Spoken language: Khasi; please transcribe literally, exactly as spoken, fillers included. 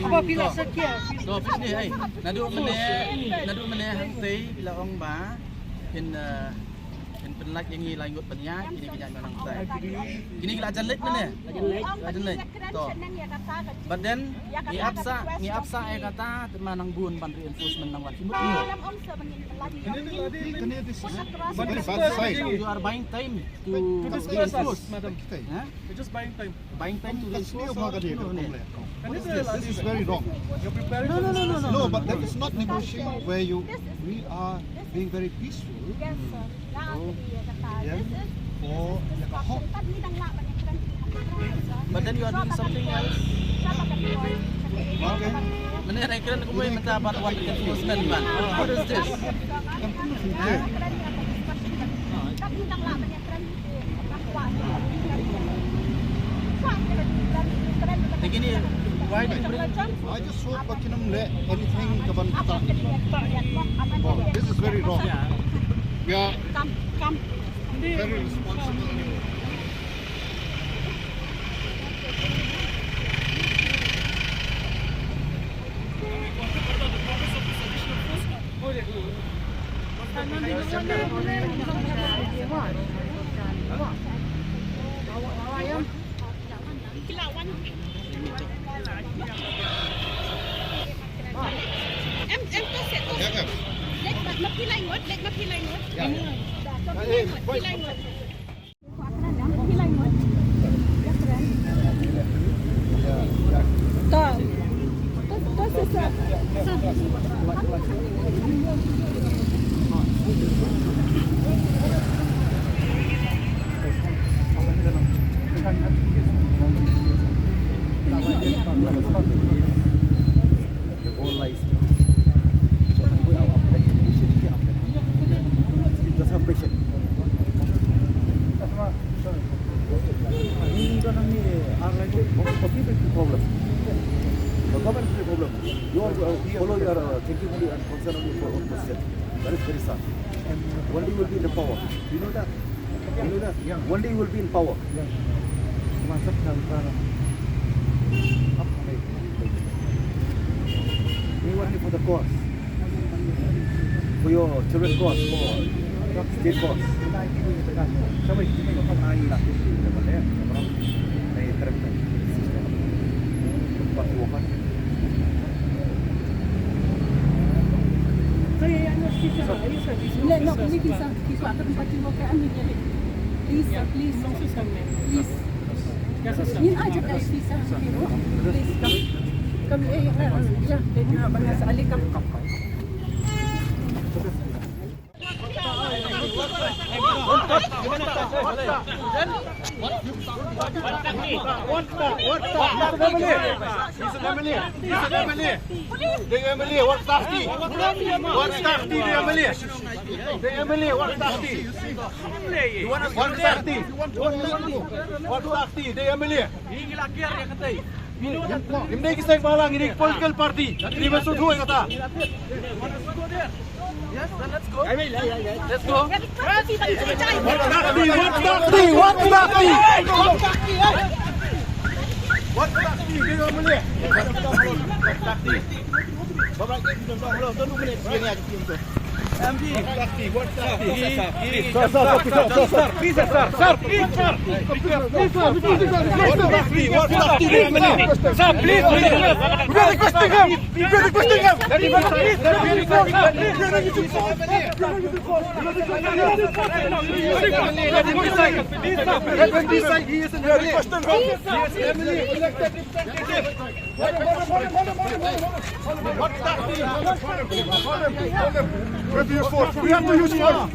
Haba phi la satia? To, phi ne, ai. Naduh mynne, naduh mynne hangtei phi la ong ba phin, eh, phin pynlait ïa ngi lai ngut ban ïaid, kine ki ïaid ma nangtai. Kine ki la jan leit mynne. La jan leit. To. But then ngi ap sah, ngi ap sah ïa kata, te ma nang bun ban reinforcement nang wan. Kane, kane, this is very bad sign. You are buying time to, to disperse us, madam. Huh? We're just buying time. Buying time to reinforce our, no, no. What is this? This is very wrong. You're preparing for this. No, no, no, no, no, but that is not negotiation where you, we are being very peaceful. Yes, sir. Yeah. This is, this is discussion. But then you are doing something else. Okay. Mynne ïa kren kumne mynta bad wan reinforcement ban. What is this? Why do you bring? I just hope ba kin ym leh anything kaban kata. Oh, this is very wrong. Yeah. Come, come. Very responsible. Em, em, to se, to se. Leit ma, ma phi lai ngut, leit ma phi lai ngut. To, to, to se, se. The whole life. So, I'm going up, like, you should be up, like, just have patience. We don't have any, uh, like, of, of people problem. The government problem. You are, uh, follow your, uh, thinking only and concern only for own position. That is very sad. One day you will be in the power. You know that? You know that? One day you will be in power. We working for the cause. For your children cause, for state cause. Please, please. Please. Come. Come here, yeah, yeah, yeah. He's an M L A. He's an M L A. The M L A, what party? What party, the M L A? The M L A, what party? You want, what party? What party, the M L A? Ngim dei ki seng bhalang, ngi dei political party. Ngi dei ban sngewthuh ïa kata. Let's go. What party? What party? What party? What party? What party? What party? What party? Sir, sir, sir, please, sir, sir, please, sir. Please, sir, please, sir. Sir, please, please, please. Sir, please, please. We are requesting him. We are requesting him. Please, sir, please, sir, please, sir. Let him decide. He is in the requesting him. He is an M L A, elected representative. Maybe use force. We have to use force.